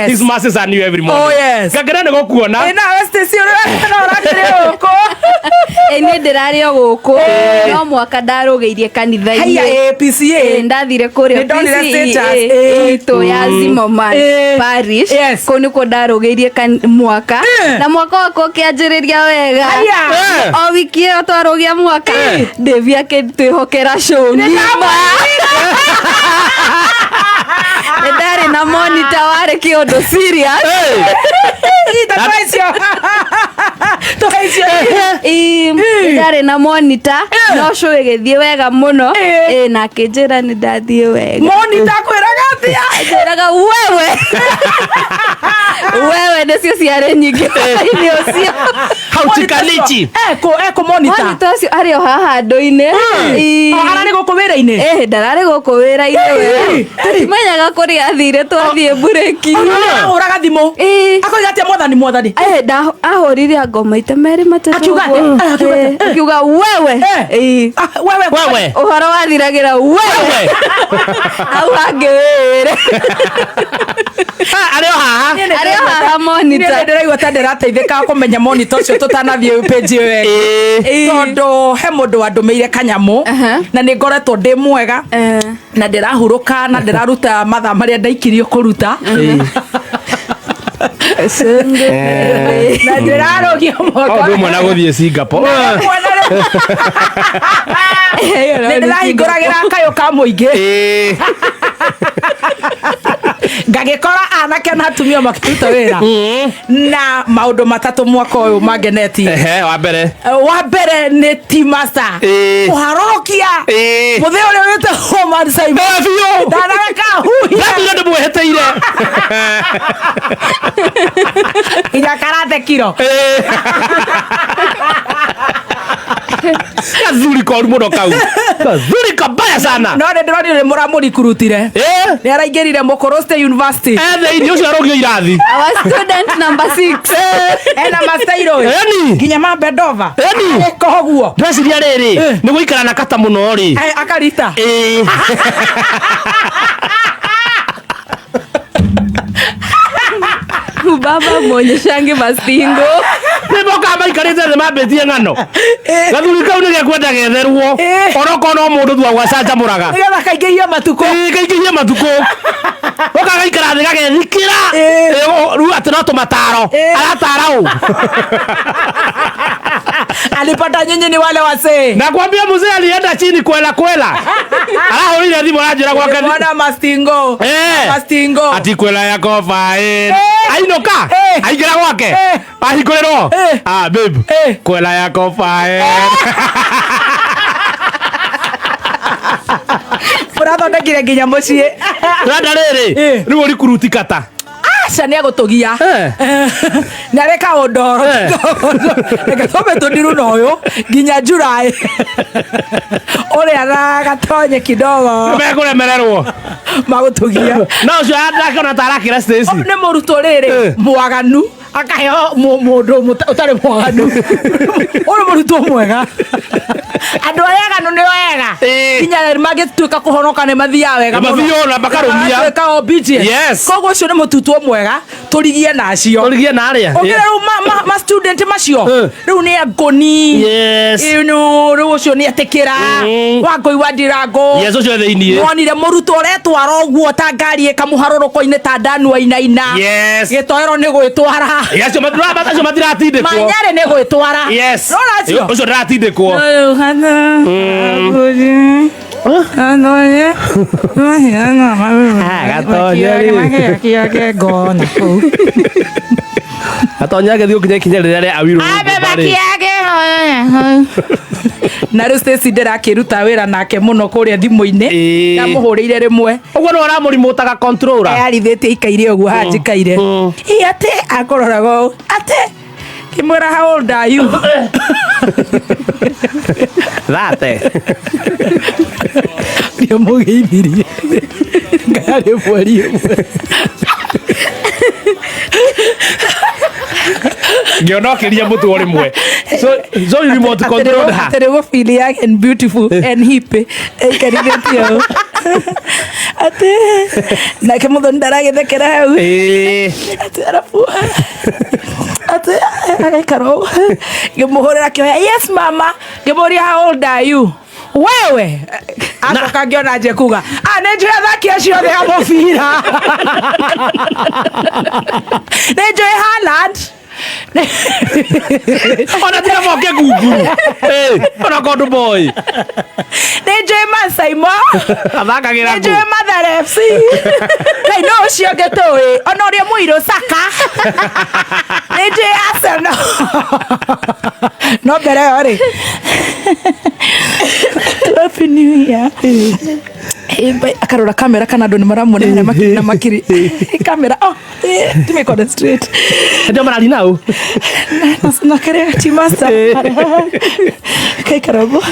His mercies are new every morning. Oh, yes. Ngakena nĩ gũkuona. Ĩ nawe Stacy ũrĩa no ũrakĩrĩ gũkũ. Ĩ niĩ ndĩrarĩ o gũkũ no mwaka ndarũgĩirie Haiya kanitha-inĩ. ĩ PCA. Ĩ, ndathire kũrĩa Nĩ ndonire PCEA status, ĩ. itũ ya Zimmerman Ĩ. Parish. Yes. Kũu nĩkuo ndarũgĩirie mwaka Ĩ. na mwaka wakwa ũkĩanjĩrĩria wega. Haiya. Ĩ. O wiki ĩyo twarũgia mwaka Devi akĩtwĩhokera show ng'ima. Nĩ ndarĩ na monitor warĩ kĩũndũ serious. Ita twaicio. Twaicio. Ĩ, ndarĩ na monitor no show ĩgĩthiĩ wega mũno. Ĩ. Ĩ, na akĩnjĩra nĩ ndathiĩ wega. Monitor akwĩraga atĩa? Anjĩraga wewe wewe nĩcio ciarĩ nyingĩ hwainĩ ũcio. Hautikanichi. Eko eko monitor. Monitor ũcio arĩ o haha andũ-inĩ. Ĩ. O ararĩ gũkũ wĩra-inĩ. Ĩ, ndararĩ gũkũ wĩra-inĩ we. Ĩ. Tũtimenyaga kũrĩa athire twathiĩ mburĩki. Ahũraga thimũ. Ĩ. Akoiga atĩa mwathani mwathani. Ĩ, ahũrire anga maita merĩ matatũ Akiuga atĩa? ũguo. Eh, akiuga atĩa? Ĩ, akiuga wewe. Eh. Ĩ. Ah, Wewe Wewe. Ũhoro wathiragĩra wewe. Wewe. Hau hangĩ wĩĩre. Ah, arĩ o haha. Arĩ o haha monitor. Niĩ ndĩraigua ta ndĩrateithĩka kũmenya monitor ũcio tũtanathiĩ page ĩyo ĩngĩ. Ĩ. Tondũ he mũndũ wandũmĩire kanyamũ Aha. na nĩ ngoretwo ndĩ mwega Eh. na ndĩrahurũka na ndĩraruta mathaa marĩa ndaikirio kũruta na ndĩrarũgia O ũndũ ũmwe na gũthiĩ Singapore. Nĩ ndĩrahingũragĩra kayũ ka mũingĩ Ĩ. ngagĩkora anake na atumia makĩruta wĩra na maũndũ matatũ mwaka ũyũ mangenetie. Ehe, wa mbere. Wa mbere nĩ T-Master Ĩ. kũharũrũkia Ĩ. mũthĩ ũrĩa wĩtagwo Man Simon. Eh, biũ. Ndanareka huhia Ndatũire ndĩmwĩhĩtĩire. nginya karate kiro. Ĩ. Gathuri koru mũno kau. Gathuri kabaya sana. No nĩ ndĩronire nĩ mũramũrikurutire. Ĩ. Nĩ araingĩrire Mũkũrũ State University. Eh, thĩinĩ ũcio arũgio irathi. Our student number 6. Ena mastairo Eni. nginya ma Bendova. Eni. Koguo Ndĩreciria rĩrĩ nĩ gũikara na kata mũno rĩ. Akarita. Ĩ. Baba mwonyeshange mastingo. Nĩ mokaga maikarĩte thĩ mambĩtie ng'ano. Gathuri kau nĩ gekwenda getherwo. Ĩ. Onokorwo no mũndũ tu agwacanjamũraga. Nĩgetha kaingĩhie matukũ. Ĩ, kaingĩhie matukũ. Goka gaikara thĩ gagethikĩra. Ĩ. Ĩ, rĩu atĩ no tũmataro. Ĩ. Aratara ũ. Alipata nyinyi ni wale wasee. Nakwambia mzee alienda chini kwela kwela. Arahũrire thimũ aranjĩra gwake. Mwana mastingo. Eh. Mastingo. Ati kwela yako fine. Ainũka. Eh. Aingĩra gwake. Eh. Ahingũrĩrwo. Eh. Ah, babe. Eh. Kwela yako fine. Mũrathondekire nginya mũciĩ. Randa rĩrĩ. Eh. Rĩu ũrikuruti kata. Aca nĩ agũtũgia. Eh. Nĩ arĩ kaũndoro. Eh. Reke twambe tũndiru na ũyũ nginya July. Ũrĩa na gatonye kidogo Mekũremererwo. magũtũgia. No ũcio ndakĩona ta arakĩra Stacy. Nĩ mũrutwo rĩrĩ Eh. mwaganu akaheo mũndũ ũtarĩ mwaganu. Ũyũ mũrutwo mwega. Andũ arĩa aganu nĩo ega. Eh. Nginya mangĩtuĩka kũhonoka nĩ mathiaga wega Nĩ mathiaga na makarũmia. Magatuĩka obedient. Yes. Koguo ũcio nĩ mũtutwo mwega tũrigie na acio. Tũrigie na arĩa. Ũngĩra rĩu ma student macio Eh. rĩu nĩ angũni. Yes. Ĩno rĩu ũcio nĩ etĩkĩra. Wangũi wa Ndirango. Yes, ũcio e thĩiniĩ. Wonire mũrutwo ũretwara ũguo ta ngari ĩkamũharũrũko-inĩ ta ndanua inaina. Yes. Gĩtoero nĩ gwĩtwara. Yes, acio matiratindĩkwo. Manyarĩ nĩ gwĩtwara. Yes. Nona acio? Ũcio ndaratindĩkwo. Gatonya agĩthiĩ gũkinya ikinya rĩrĩa rĩa Awilo Longomba-rĩ. Na rĩu Stacy ndĩrakĩruta wĩra nake mũno kũrĩa thimũ-inĩ. Ĩĩ. Ndamũhũrĩire rĩmwe. Ũguo nĩwe ũramũrimũtaga controller. Eyarithĩtie ikaire ũguo haha njikaire. Ĩ atĩ akũroraga ũũ atĩ ngĩmwĩra how old are you? Thate. Ndiamũgeithirie. Ngarĩ mweri ũmwe. Ngĩona ũkĩria mũtwe rĩmwe. So you remote controlled her. Atĩrĩ gũ feel young and beautiful and hip. Aikarithĩtie ũũ. Atĩ nake Muthoni ndaragĩthekera hau. Atĩ arabu atĩ agaikara ũguo, ngĩmũhũrĩra kĩoya, "Yes mama." Ngĩmũria, "How old are you wewe?" Acoka ngĩona nje kuga, "Ah, nĩ njũĩ athaki acio othe a mũbira, nĩ njũĩ Haaland." Ona tiga moke gunguru. Ona kondu boy. Nĩ njũĩ Masaimo. Athakagĩra Nĩ njũĩ kũ? Mathare FC. Ngai no ũcio ũngĩ tũĩ, ona ũrĩa mũirũ Saka, nĩ njũĩ Arsenal. No mbere ĩyo rĩ, Happy New Year. Akarora kamera kana andũ nĩ maramuona harĩa makiri na makiri kamera. Oh, tume concentrate. Ndio marari nau. Na kĩrĩa ti master kaikara ũguo,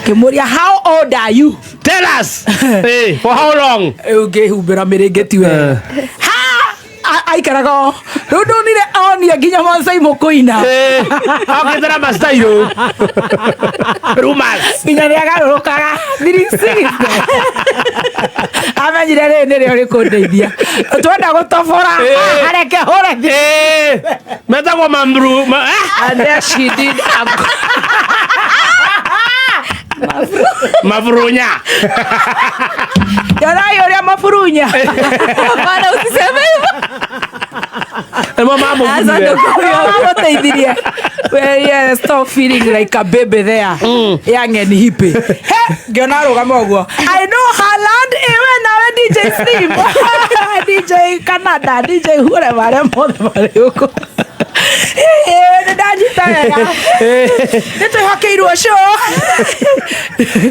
ngĩmũria, "How old are you?" Tell us. For how long? Rĩu ngĩhumbĩra mĩrĩngĩti wega ha. Aikaraga o rĩu, ndonire onia nginya Masai mũkũina. Okĩte na mastairo. Rumors. Nginya nĩ agarũrũkaga 360, amenyire rĩrĩ nĩrĩo rĩkũndeithia twenda gũtobora. Areke hũre. Metagwo mamru. And there she did a Maburunya. Yorai ũrĩa maburunya. Hapana, usiseme hivyo. Nĩmo mamũthire. Mamũteithirie. Well, yeah, stop feeling like a baby there. Young and hippie. He, ngĩona arũgama ũguo. I know Haaland, ewe nawe DJ Slim. DJ Canada, DJ whoever, arĩa mothe marĩ gũkũ. Nĩ ndanyita wega. Nĩ twĩhokeirwo show.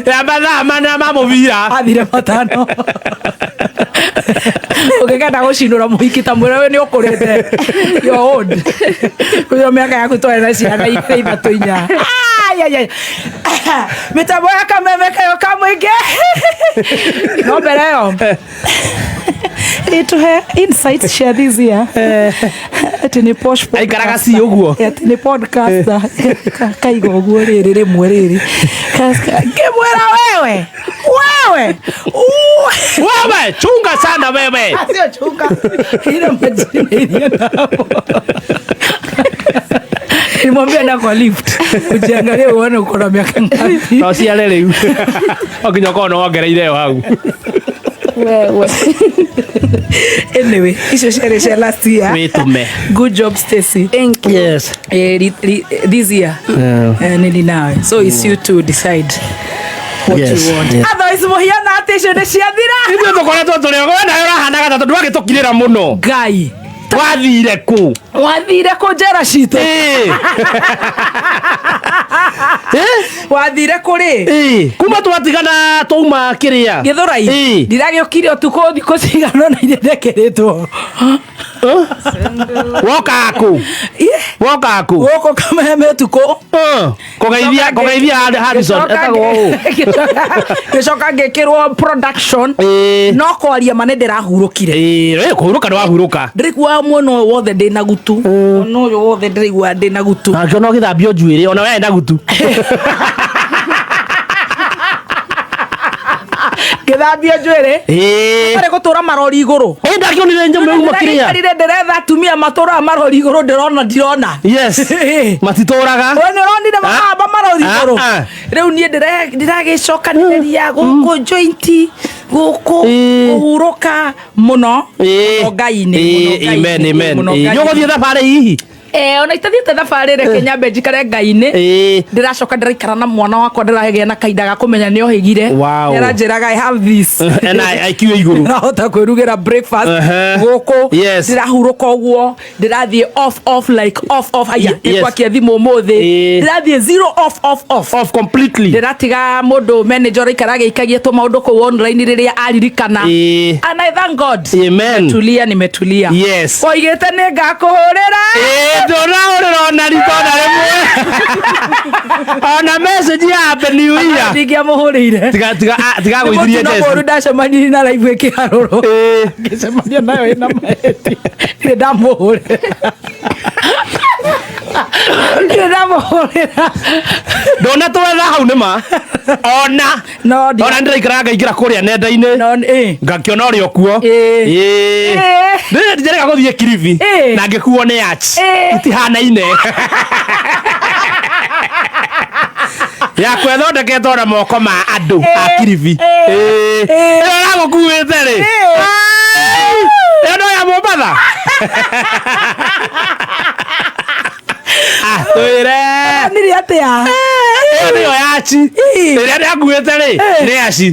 Ya mathaa mana ma mũbira. Athire matano. Ũngĩkenda gũcinũra mũhiki ta mwĩra we nĩ ũkũrĩte. You're old. Ũcio mĩaka yaku twarĩ na ciana igĩrĩ, ithatũ, inya. Ai, ai, ai. Mĩtambo ya kameme kayo ka mũingĩ. No mbere ĩyo ĩtũhe insights cia this year, atĩ nĩ posh. Aikaraga ci ũguo. Atĩ nĩ podcaster. Kaiga ũguo rĩrĩ rĩmwe rĩrĩ ngĩmwĩra, "Wewe, wewe." Wewe, chunga sana wewe. Sio chunga ile majina ilienda hapo. Nilimwambia na kwa lift ujiangalie uone uko na miaka ngapi. No ciare rĩu. Okinya ũkorwo nĩ wongereire ĩyo hau. Wewe. Anyway, icio ciarĩ cia last year. Wĩtũme. Good job, Stacy. Thank you. Yes. This year, nini nawe, so it's you to decide what you want. Otherwise mũhiana atĩ icio nĩ ciathira. Ithuĩ tũkoretwo tũrĩ we nawe ũrahanaga ta tondũ wagĩtũkirĩra mũno. Ngai. Wathire kũ? Wathire kũ njera citũ? Wathire kũrĩ? Kuma twatigana twauma kĩrĩa. Gĩthũrai. Ndiragĩũkire ũtukũ thikũ cigana ũna iria ndekĩrĩtwo. Woka kũ? Woka kũ? Gũkũ kameme ũtukũ. Kũgeithia kũgeithia Harrison etagwo ũ? Ngĩcoka ngĩkĩrwo production. No kwaria ma nĩ ndĩrahurũkire. Kũhurũka nĩ wahurũka. Ndĩraigua mwena ũyũ wothe ndĩna gutu, mwena ũyũ wothe ndĩraigua ndĩna gutu. Nake ona ũgĩthambio njuĩrĩ ona we na gutu. Ngĩthambio njuĩrĩ arĩ gũtũra marori igũrũ. Ndakĩonire nyamũ yauma kĩrĩa. Ndĩraikarire ndĩretha atumia matũraga marori igũrũ, ndĩrona ndirona. Yes. Matitũraga. We nĩ ũronire mahamba marori igũrũ? Ah, ah. Rĩu niĩ ndĩragĩcokanĩrĩria gũkũ joint gũkũ kũhurũka mũno. Mũno Ngai-inĩ, mũno Ngai-inĩ, Amen, amen. mũno Nĩ Ngai-inĩ. ũgũthiĩ thabarĩ hihi? Ona itathiĩte thabarĩ, reke nyambe njikare Ngai-inĩ. Ndĩracoka ndĩraikara na mwana wakwa, ndĩragĩa na kahinda ga kũmenya nĩ ohĩgire. Nĩaranjĩraga, "I have this." Ena IQ ya igũrũ. Ndĩrahota kwĩrugĩra breakfast gũkũ. Ndĩrahurũka ũguo, ndĩrathiĩ off off, like off off. Aya, nĩngwakia thimũ ũmũthĩ. Ndĩrathiĩ zero off off off. Off completely. Ndĩratiga mũndũ manager ũraikara agĩikagia tũmaũndũ kũu online rĩrĩa aririkana. And I thank God. Amen. Nimetulia, nimetulia. Oigĩte nĩ ngakũhũrĩra. Ndũrahũrĩra ona rita ona rĩmwe, ona message ya happy new year. Ndingĩamũhũrĩire. Tiga tiga ah, tiga gũithirie. Mũtino Jesse. mũru ndacemanirie na live ĩkĩharũrwo, ngĩcemania nayo ĩna mahĩtia, nĩ ndamũhũrĩra. Ndĩramũhũrĩra. Ndona twetha hau nĩ ma ona No ndi- ona ndĩraikaraga ngaingĩra kũrĩa nenda-inĩ No, eh. ngakĩona ũrĩ o kuo. Ĩĩ. Ĩĩ. Ĩĩ. Ndĩrega gũthiĩ Kilifi Ĩĩ. na ngĩkuo nĩ arch Ĩĩ. itihanaine yakwa ĩthondeketwo na moko ma andũ a Ĩĩ. Kilifi. Ĩĩ. Ĩĩ. Ĩĩ. Ĩyo ĩragũkuĩte rĩ ĩyo no ya Mombatha. Ah, twĩre Nire atĩa? Ĩyo nĩyo yaci. Ĩĩ. Ĩrĩa ndĩakuĩte rĩ nĩ yaci.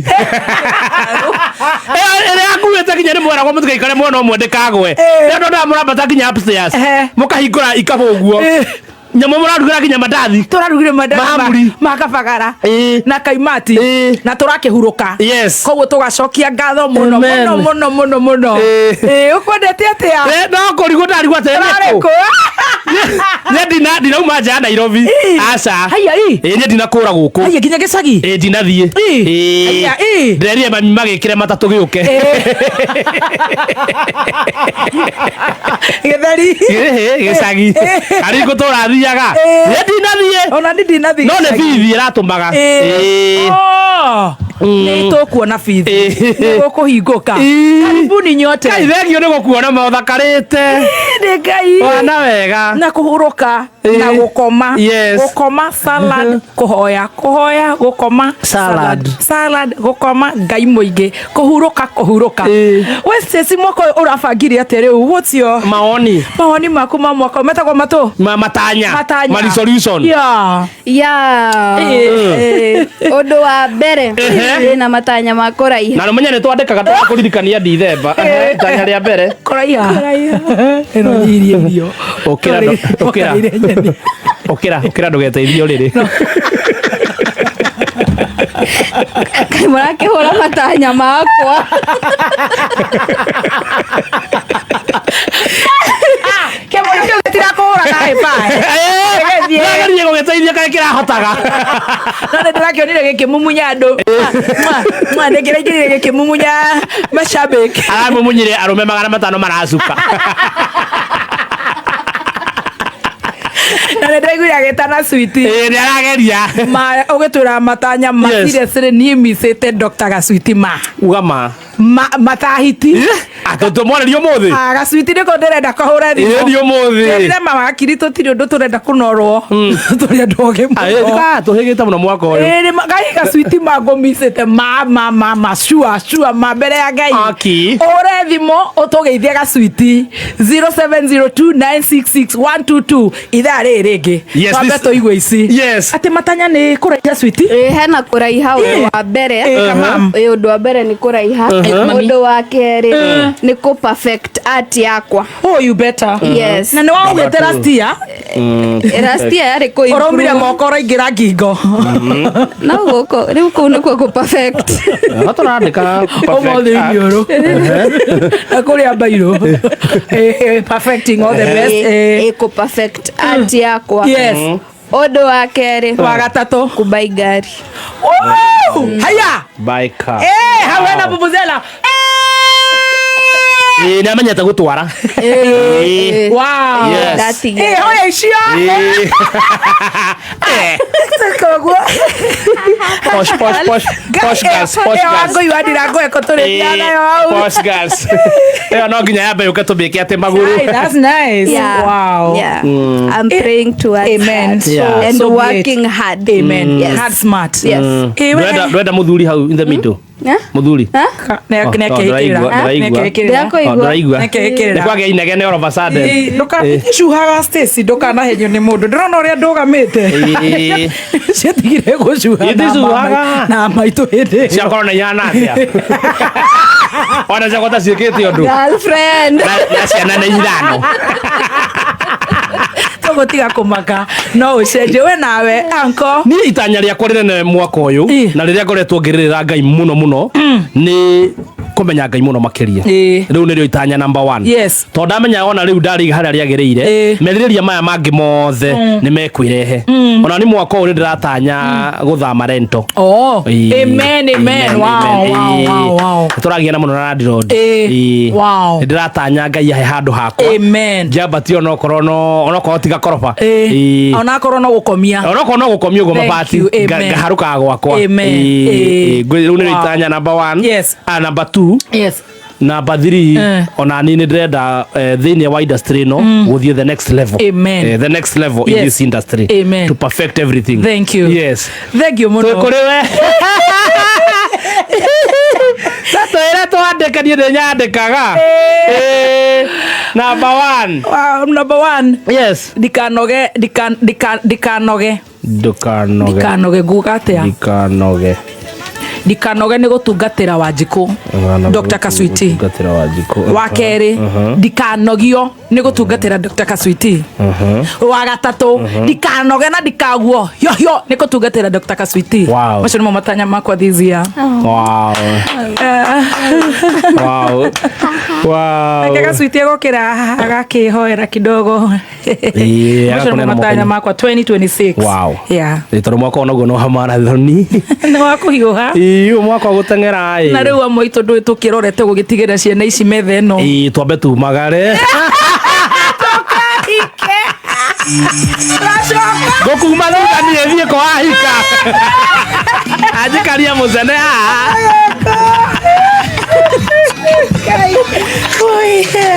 Ĩyo ĩrĩa yakuĩte nginya nĩ mweragwo mũtigaikare mwena ũmwe ndĩkagwe. Ĩĩ. Ĩyo ndona mũrambata nginya upstairs Ehe. mũkahingũra ikabũ ũguo Ĩĩ. nyamũ mũrarugĩra nginya mandathi. Tũrarugire mandathi Mahamuri. ma kabagara Ĩĩ. na kaimati Ĩĩ. na tũrakĩhurũka. Yes. Koguo tũgacokia ngatho mũno Amen. mũno mũno mũno mũno. Ĩĩ. Ĩĩ, ũkwendete atĩa? Eh, no kũrigwo ndarigwo atĩ Ũrarĩ nĩ kũ? kũ. Niĩ ndinauma nja ya Nairobi. Ĩĩ. Aca. Haiya, ĩ. Ĩĩ, niĩ ndinakũra gũkũ. Haiya, nginya gĩcagi? Ĩĩ, ndinathiĩ. Ĩĩ. Ĩĩ. Haiya, ĩĩ. Ndĩrerire mami magĩkĩre matatũ gĩũke. Gĩtheri. Ĩhĩ, gĩcagi. Ĩĩ. Arĩ ngũtũra thiaga. Ĩĩ. Niĩ ndinathiĩ. Ona niĩ ndinathiĩ No nĩ gĩcagi. bithi ĩratũmaga. Ĩĩ. Ĩĩ. Oh. Nĩ tũkuona bithi. Ĩĩ. Nĩ gũkũhingũka. Ĩĩ. Karibuni nyote. Ngai thengio nĩ gũkuona mothakarĩte. Nĩ Ngai. Wana wega. Na kũhurũka Ĩĩ. na gũkoma. Yes. Gũkoma salad, kũhoya, kũhoya, gũkoma Salad. Salad, gũkoma Ngai mũingĩ, kũhurũka, kũhurũka. Ĩĩ. We Stacy, mwaka ũyũ ũrabangire atĩa rĩu? What's your Maoni. mawoni maku ma mwaka ũyũ? Metagwo matũ? Ma matanya. Matanya. Ma resolution. Yeah. Ya. Ĩĩ. Ũndũ wa mbere Ehe. ndĩna matanya ma kũraiha. Na nũmenye nĩ twandĩkaga tũgakũririkania Ndithemba. Ehe, Itanya rĩa mbere. Kũraiha. Ĩno nyirie irio. Ũkĩra ũkĩra. Ũkarĩire nyeni. Ũkĩra, ũkĩra ndũgeteithie ũrĩrĩ. Kaĩ mũrakĩhũra matanya makwa. Kĩmũrĩ kĩu gĩtirakũhũra na hĩba. Gĩgĩthiĩ. Ndĩrageria gũgĩteithia kaĩ kĩrahotaga. No nĩ ndĩrakĩonire gĩkĩmumunya andũ. Mwa nĩ kĩraingĩrire gĩkĩmumunya mashabiki. Aramumunyire arũme 500 maracuka. Na nĩ ndĩraiguire agĩtana switi. Ĩĩ, nĩ arageria. Ma ũgĩtwĩra matanya ma Yes. seriously niĩ micĩte Dr. Gaswiti ma. Uga ma. Ma matahiti. Atũtũmwarĩria ũmũthĩ. Ah, Gaswiti nĩko ndĩrenda kũhũra thimũ. Ĩĩ, nĩ ũmũthĩ. Ndĩrire mawakiri tũtirĩ ũndũ tũrenda kũnorwo. Tũrĩ andũ ogĩ mũno. Tũhĩgĩte mũno mwaka ũyũ. Ĩĩ, nĩ Ngai Gaswiti mangũmicĩte ma ma ma ma sure sure ma mbere ya Ngai. Aki. Ũhũre thimũ ũtũgeithie Gaswiti 0702966122 ithaa rĩrĩ rĩngĩ. Yes, Twambe tũigue ici. Yes. Atĩ matanya nĩ kũraiha switi? Ĩĩ, hena kũraiha ũndũ wa mbere. Ĩĩ, kamam. Ĩĩ, ũndũ wa mbere nĩ kũraiha. Ũndũ wa kerĩ nĩ kũ perfect art yakwa. Oh, you better. Yes. Na nĩ waugĩte last year Last year yarĩ kũ ũraumire improve. moko ũraingĩra ngingo. No gũkũ rĩu kũu nĩkuo kũ perfect. No tũrandĩka Ũmũthĩ iniũrũ. Na kũrĩa mbairũ. Perfecting all the best. Ĩĩ, kũ perfect art yakwa. Yes. Ũndũ wa kerĩ Wa gatatũ. kũmbai ngari. Woo! Haya. By car. Eh, hau hena vuvuzela. Ĩĩ, nĩ amenyete gũtwara. Ĩĩ. Wow. Yes. Ndatigia. Eh, hoya icio. Ĩĩ. Koguo. Posh, posh, posh, posh girls, posh girls. Wangu iwandira ngweko tũrĩ nayo hau. Posh girls. Ĩyo no nginya yambe yũke tũmĩke atĩ magũrũ. Hey, that's nice. Yeah. Wow. Yeah. I'm praying towards Amen. that. Yeah. And So be it. working hard. Amen. Yes. Hard smart. Yes. Eh, we- Ndwenda mũthuri hau in the middle. Yeah? Mũthuri. Huh? Oh, Nĩakĩhĩkĩrĩra. ndĩraigua, Nĩakĩhĩkĩrĩra. Ndĩrakũigua. Oh, ndĩraigua. Nĩakĩhĩkĩrĩra. Nĩ kwagĩa inegene all of a sudden. Ndũkacuhaga Stacy, ndũkanahenio nĩ mũndũ. Ndĩrona ũrĩa ndũgamĩte. Ĩĩ. Ciatigire gũcuha na Iticuhaga. na maitũ hĩndĩ ĩyo. Ciakorwo na ihana atĩa? Ona ciakwa ta ciĩkĩte ũndũ. Girlfriend. Na ciana nĩ ithano. Tũgũtiga kũmaka no ũcenjie we nawe anko. Niĩ itanya rĩakwa rĩnene mwaka ũyũ Ĩ. na rĩrĩa ngoretwo ngĩrĩrĩra Ngai mũno mũno nĩ Kũmenya Ngai mũno makĩria. Rĩu nĩrĩo itanya number one. Tondũ ndamenya ona rĩu ndarĩ harĩa rĩagĩrĩire, merirĩria maya mangĩ mothe nĩ mekwĩrehe. Ona nĩ mwaka ũyũ nĩ ndĩratanya gũthama rento. Oh. Ĩĩ. Amen, amen. Wow, wow, wow, wow. Tũragia na mũno na landlord. Wow. Nĩ ndĩratanya Ngai ahe handũ hakwa. Amen. Njambatie onokorwo no onokorwo tiga koroba. Onakorwo no gũkomia. Onokorwo no gũkomia ũguo Thank mabati you, amen. ngaharũkaga gwakwa. Amen. Rĩu nĩrĩo itanya number one. Ah, number two. Number three, ona niĩ nĩ ndĩrenda thĩinĩ wa industry ĩno gũthiĩ the next level. Amen. The next level in this industry. Amen. To perfect everything. Thank you. Yes. Thank you mũno. Kũrĩ we tatwĩre twandĩke, niĩ nĩ nyandĩkaga. Number one. Wow, number one. Yes. Ndikanoge, ndikanoge. Ndũkanoge. Ndikanoge nguga atĩa? Ndikanoge. Ndikanoge nĩ gũtungatĩra Wanjikũ, Dr. Kaswiti. Gũtungatĩra Wanjikũ. Wa kerĩ, ndikanogio nĩ gũtungatĩra Dr. Kaswiti. Wa gatatũ, ndikanoge na ndikaguo hiohio nĩ gũtungatĩra Dr. Kaswiti. Macio nĩmo matanya makwa this year. Wow. Reke Kaswiti egũkĩra agakĩhoera kidogo. Ĩĩ, Macio nĩmo agakũneana matanya moko-inĩ. makwa 2026. Yeah. Ĩ, tondũ mwaka ũyũ naguo no wa marathoni. Nĩ wa kũhiũha. Ĩ, ũyũ mwaka wa gũteng'era ĩ. Na rĩu amwe aitũ ndũĩ tũkĩrorete gũgĩtigĩra ciana ici metha ĩno. Ĩ, twambe tumagare. Tũkahike. Tũracoka. Ngũkuma thutha niĩ thiĩ kwa ahika anjikaria mũcene haha. Oi.